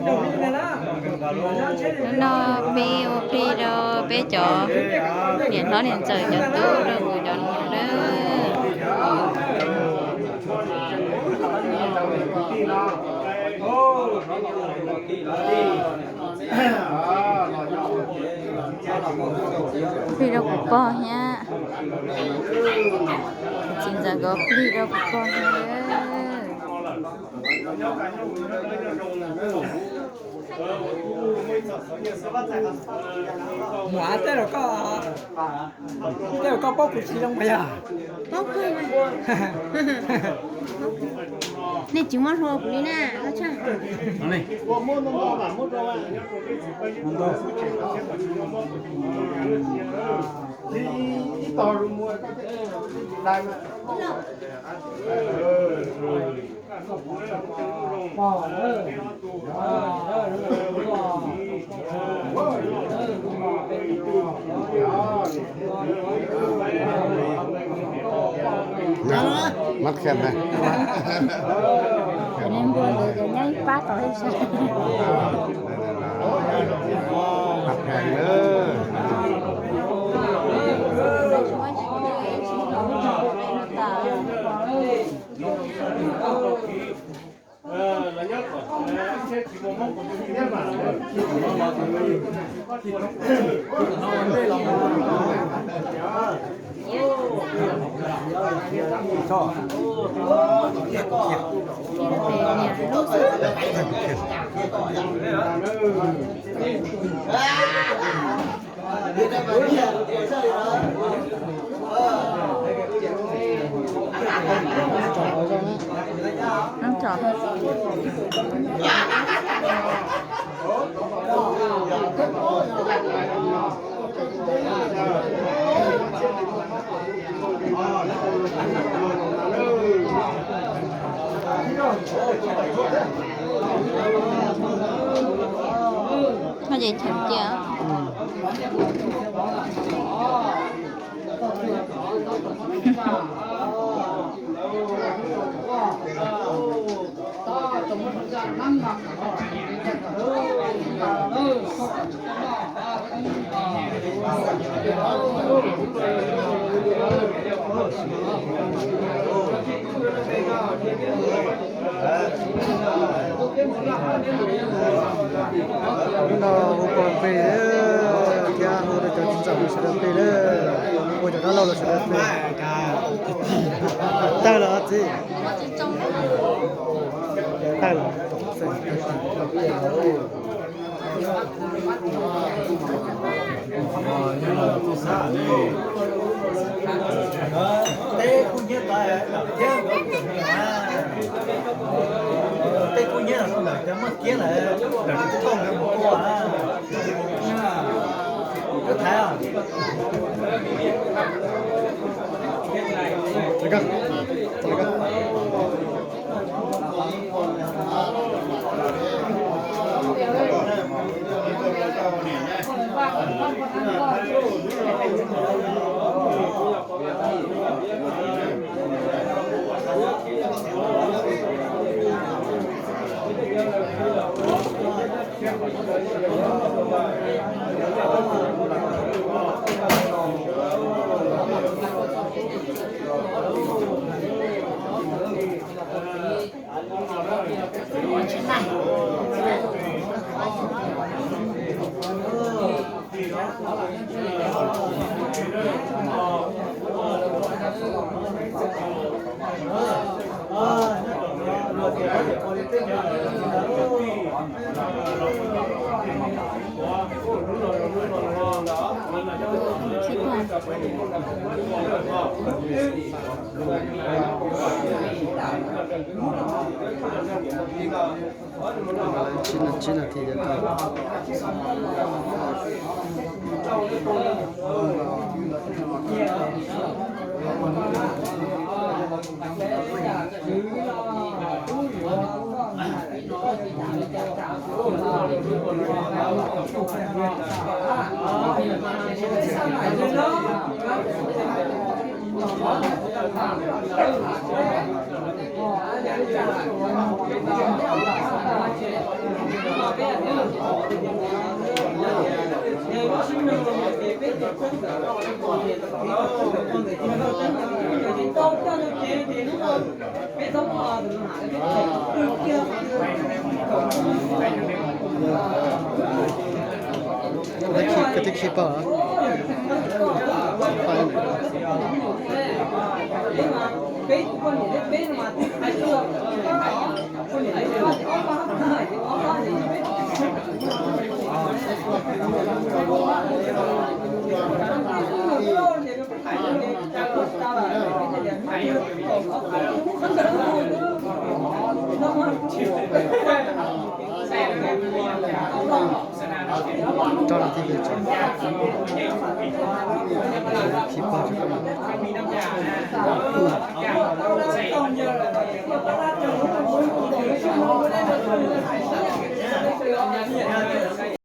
Hnub no peb ua plig rau peb cov niam hlob niam ntxawm cov tub rau kuv cov nus na. Plig rau kuv pog thiab. Txiv ntxawm nkawd plig rau kuv pog thiab. Muam, tej zaum koj, tej zaum koj paub kuv tsis zoo mas yog. Paub kawg. Nej tsis muab hlua kuv li na, no tshaj. Mab khees na. Nws npua ntawd ces nyob ib pab tod thiab sas. Mab khees na. Koj ces cheem cia. Hnub no hu pog peg thiab hu rau cov txiv ntxawm sawv daws peg na, hu cov dab laug los sawv daws peg. Tawg los txiv. Tawg los. Tsib nas this thiaj tau. Koj twb khi pom. Rau los tib pliag tso. Khi pog tso.